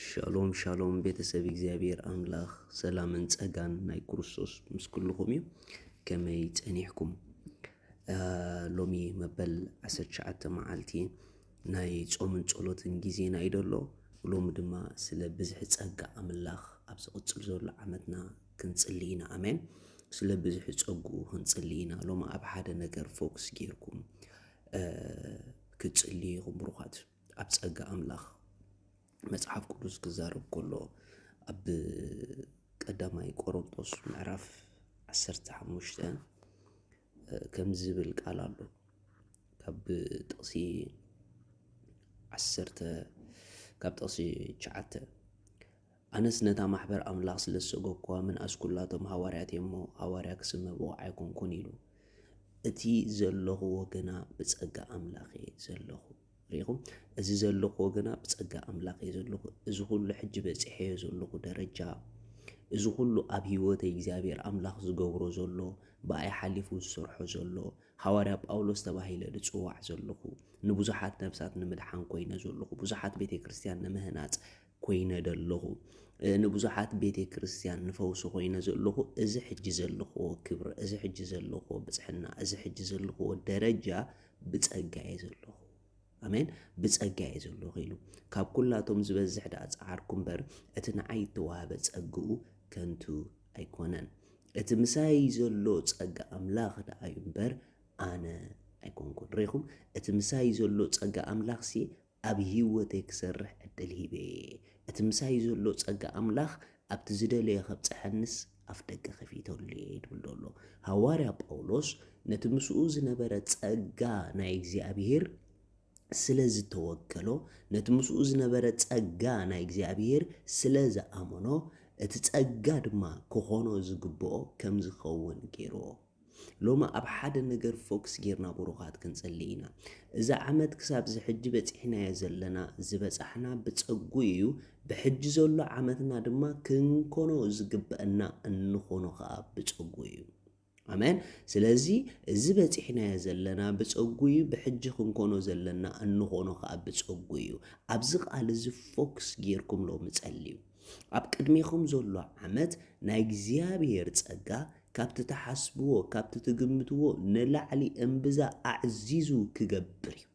ሻሎም ሻሎም ቤተሰብ እግዚኣብሔር ኣምላኽ ሰላምን ጸጋን ናይ ክርስቶስ ምስ ኩልኹም እዩ። ከመይ ጸኒሕኩም? እ፣ ሎሚ መበል ዓሰርተ ትሽዓተ መዓልቲ ናይ ጾምን ጸሎትን ግዜና እዩ ደሎ። ሎሚ ድማ ስለ ብዝሒ ጸጋ ኣምላኽ ኣብ ዝቕጽል ዘሎ ዓመትና ክንጽሊ ኢና። ኣሜን። ስለ ብዝሒ ጸጉኡ ክንጽሊ ኢና። ሎሚ ኣብ ሓደ ነገር ፎክስ ጌርኩም፣ እ፣ ክትጽልዩ ኢኹም ብሩኻት። ኣብ ጸጋ ኣምላኽ መጽሓፍ ቅዱስ ክዛረብ ከሎ ኣብ ቀዳማይ ቆሮንቶስ ምዕራፍ ዓሰርተ ሓሙሽተ ከምዚ ዝብል ቃል ኣሎ። ካብ ጥቕሲ ዓሰርተ፣ ካብ ጥቕሲ ትሽዓተ፣ ኣነስ ነታ ማሕበር ኣምላኽ ስለ ዝሰገኩዋ ምንኣስ ኩላቶም ሃዋርያት እየ እሞ ሃዋርያ ክስመ ብቑዕ ኣይኮንኩን ኢሉ። እቲ ዘለኹዎ ግና ብጸጋ ኣምላኽ እየ ዘለኹ። ርኢኹም? እዚ ዘለኹዎ ግና ብጸጋ ኣምላኽ እየ ዘለኹ። እዚ ኩሉ ሕጂ በጺሐዮ ዘለኹ ደረጃ፣ እዚ ኩሉ ኣብ ህይወተይ እግዚኣብሔር ኣምላኽ ዝገብሮ ዘሎ፣ ብኣይ ሓሊፉ ዝሰርሖ ዘሎ፣ ሃዋርያ ጳውሎስ ተባሂለ ዝጽዋዕ ዘለኹ፣ ንብዙሓት ነፍሳት ንምድሓን ኮይነ ዘለኹ፣ ብዙሓት ቤተ ክርስቲያን ንምህናጽ ኮይነ ዘለኹ፣ እ፣ ንብዙሓት ቤተ ክርስቲያን ንፈውሲ ኮይነ ዘለኹ፣ እዚ ሕጂ ዘለኹዎ ክብሪ፣ እዚ ሕጂ ዘለኹዎ ብጽሕና፣ እዚ ሕጂ ዘለኹዎ ደረጃ ብጸጋ እየ ዘለኹ። ኣሜን። ብጸጋ እየ ዘለኹ ኢሉ። ካብ ኩላቶም ዝበዝሕ ደኣ ጸዓርኩ እምበር፣ እቲ ንዓይ እተዋህበ ጸግኡ ከንቱ ኣይኮነን። እቲ ምሳይ ዘሎ ጸጋ ኣምላኽ ደኣ እዩ እምበር፣ ኣነ ኣይኮንኩን። ርኢኹም? እቲ ምሳይ ዘሎ ጸጋ ኣምላኽሲ ኣብ ህይወተይ ክሰርሕ ዕድል ሂበ። እቲ ምሳይ ዘሎ ጸጋ ኣምላኽ ኣብቲ ዝደለዮ ከብጽሐንስ ኣፍ ደገ ከፊተሉ እየ ድብል ዘሎ። ሃዋርያ ጳውሎስ ነቲ ምስኡ ዝነበረ ጸጋ ናይ እግዚኣብሔር ስለ ዝተወከሎ፣ ነቲ ምስኡ ዝነበረ ጸጋ ናይ እግዚኣብሔር ስለ ዝኣመኖ፣ እቲ ጸጋ ድማ ክኾኖ ዝግብኦ ከም ዝኸውን ገይርዎ። ሎሚ ኣብ ሓደ ነገር ፎክስ ጌርና ብሩኻት ክንጽሊ ኢና። እዚ ዓመት ክሳብ እዚ ሕጂ በጺሕናዮ ዘለና ዝበጻሕና ብጸጉ እዩ። ብሕጂ ዘሎ ዓመትና ድማ ክንኮኖ ዝግበአና እንኾኖ ኸኣ ብጸጉ እዩ። ኣሜን። ስለዚ እዚ በጺሕናዮ ዘለና ብጸጉ እዩ፣ ብሕጂ ክንኮኖ ዘለና እንኾኖ ኸኣ ብጸጉ እዩ። ኣብዚ ቃል እዚ ፎክስ ጌርኩም ሎሚ ጸልዩ። ኣብ ቅድሜኹም ዘሎ ዓመት ናይ እግዚኣብሔር ጸጋ ካብቲ ትሓስብዎ፣ ካብቲ ትግምትዎ ንላዕሊ እምብዛ ኣዕዚዙ ክገብር እዩ።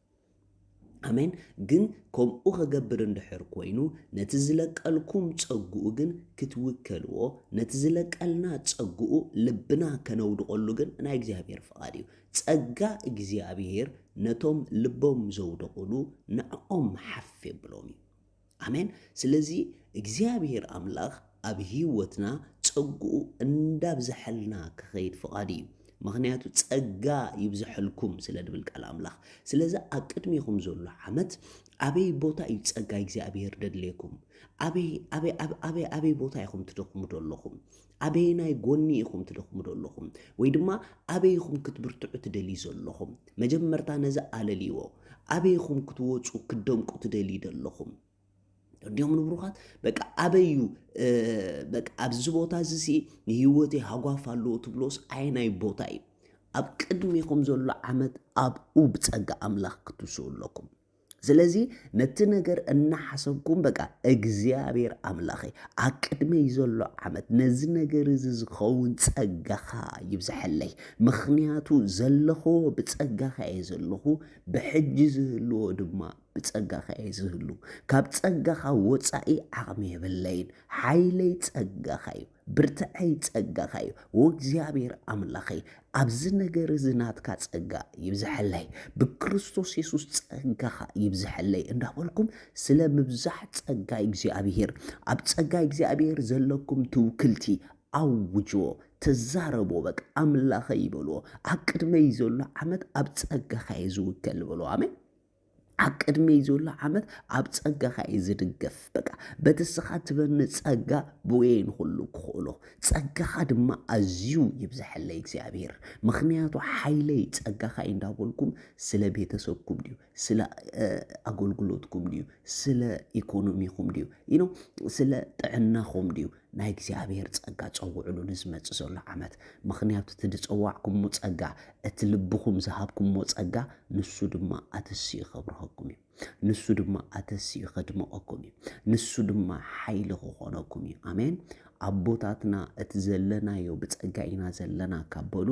ኣሜን። ግን ከምኡ ክገብር እንድሕር ኮይኑ፣ ነቲ ዝለቀልኩም ጸግኡ ግን ክትውከልዎ፣ ነቲ ዝለቀልና ጸግኡ ልብና ከነውድቐሉ ግን ናይ እግዚኣብሔር ፍቓድ እዩ። ጸጋ እግዚኣብሔር ነቶም ልቦም ዘውደቑሉ ንዕኦም ሓፍ የብሎም እዩ። ኣሜን። ስለዚ እግዚኣብሔር ኣምላኽ ኣብ ህይወትና ጸግኡ እንዳብዝሐልና ክኸይድ ፍቓድ እዩ። ምኽንያቱ ጸጋ ይብዝሐልኩም ስለ ድብል ቃል ኣምላኽ። ስለዚ ኣብ ቅድሜኹም ዘሎ ዓመት ኣበይ ቦታ እዩ ጸጋ እግዚኣብሔር ደድልየኩም? ኣበይ፣ ኣበይ፣ ኣብ-፣ ኣበይ፣ ኣበይ ቦታ ኢኹም ትደኽሙ ደለኹም? ኣበየናይ ጎኒ ኢኹም ትደኽሙ ደለኹም? ወይ ድማ ኣበይ ኢኹም ክትብርትዑ ትደልዩ ዘለኹም? መጀመርታ ነዚ ኣለልይዎ። ኣበይ ኢኹም ክትወጹ፣ ክትደምቁ ትደልዩ ደለኹም? እንዲኹም ንብሩኻት፣ በቃ ኣበይ እዩ፣ እ፣ በቃ ኣብዚ ቦታ እዚ ሲ ንህይወተይ ሃጓፍ ኣለዎ ትብሎስ ኣየናይ ቦታ እዩ? ኣብ ቅድሜኹም ዘሎ ዓመት ኣብኡ ብጸጋ ኣምላኽ ክትውስኡ ኣለኩም። ስለዚ ነቲ ነገር እናሓሰብኩም በቃ እግዚኣብሔር ኣምላኸይ ኣብ ቅድመይ ዘሎ ዓመት ነዚ ነገር እዚ ዝኸውን ጸጋኻ ይብዝሐለይ። ምኽንያቱ ዘለኽዎ ብጸጋኻ እየ ዘለኹ፣ ብሕጂ ዝህልዎ ድማ ብጸጋኻ እየ ዝህሉ። ካብ ጸጋኻ ወጻኢ ዓቕሚ የብለይን። ሓይለይ ጸጋኻ እዩ። ብርትዐይ ጸጋኻ እዩ። ወእግዚኣብሔር ኣምላኸይ፣ ኣብዚ ነገር እዚ ናትካ ጸጋ ይብዝሐለይ። ብክርስቶስ የሱስ ጸጋኻ ይብዝሐለይ እንዳበልኩም ስለ ምብዛሕ ጸጋ እግዚኣብሔር፣ ኣብ ጸጋ እግዚኣብሔር ዘለኩም ትውክልቲ ኣውጅዎ፣ ተዛረቦ። በቃ ኣምላኸይ ይበልዎ። ኣብ ቅድመይ ዘሎ ዓመት ኣብ ጸጋኻ እየ ዝውከል በልዎ። ኣሜን። ኣብ ቅድመይ ዘሎ ዓመት ኣብ ጸጋኻ እዩ ዝድገፍ። በቃ በቲ ስኻ ትበኒ ጸጋ ብወይን ኩሉ ክኽእሎ። ጸጋኻ ድማ ኣዝዩ ይብዝሐለይ እግዚኣብሔር። ምኽንያቱ ሓይለይ ጸጋኻ እዩ እንዳበልኩም ስለ ቤተሰብኩም ድዩ? ስለ፣ እ፣ ኣገልግሎትኩም ድዩ? ስለ ኢኮኖሚኹም ድዩ? You know፣ ስለ ጥዕናኹም ድዩ? ናይ እግዚኣብሔር ጸጋ ጸውዕሉ ንዝመጽእ ዘሎ ዓመት። ምኽንያቱ እቲ ዝጸዋዕኩሞ ጸጋ፣ እቲ ልብኹም ዝሃብኩሞ ጸጋ፣ ንሱ ድማ ኣተሲኡ ከብርሀኩም እዩ። ንሱ ድማ ኣተሲኡ ከድምቐኩም እዩ። ንሱ ድማ ሓይሊ ክኾነኩም እዩ። ኣሜን። ኣቦታትና እቲ ዘለናዮ ብጸጋ ኢና ዘለና ካብ በሉ፣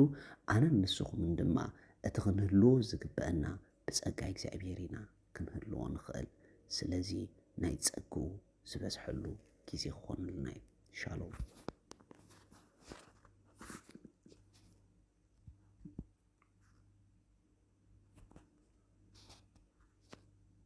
ኣነን ንስኹምን ድማ እቲ ክንህልዎ ዝግበአና ብጸጋ እግዚኣብሔር ኢና ክንህልዎ ንኽእል። ስለዚ ናይ ጸግኡ ዝበዝሐሉ ግዜ ክኾነልና እዩ። ሻሎም።